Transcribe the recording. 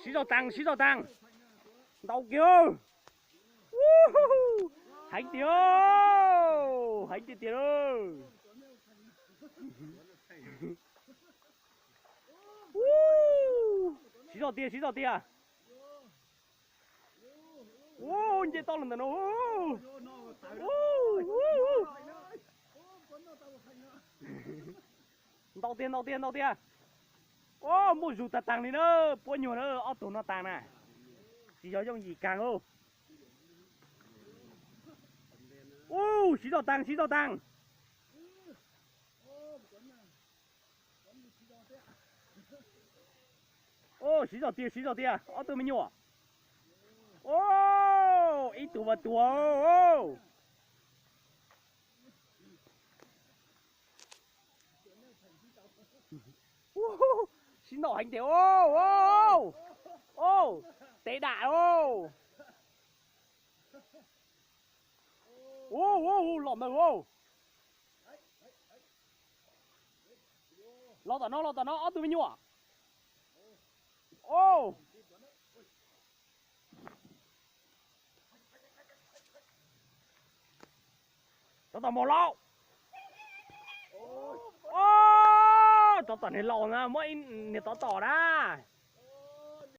Siv zog taag, siv zog taag. Ntau kiag. Heev tiag, heev tiag tiag. Siv zog tiag, siv zog tiag. Ua nce toj los ntawm no. Ntau tiag, ntau tiag, ntau tiag. Ua muaj zug taag taag li na, puab nyuag na, ob tug no taag na. Tsis yog yooj yim kaag. Ua siv zog taag, siv zog taag. Ua siv zog tiag, siv zog tiag, ob tug me nyuam. Ua ib tug vas tuag. Siv ntau heev tiag. Ua tev dam. Ua los ntawd. Los tom no, los tom no ob tug me nyuam. Tsov tom mos laus. Tsov tom niag laus na, muab ib niag tov tom na.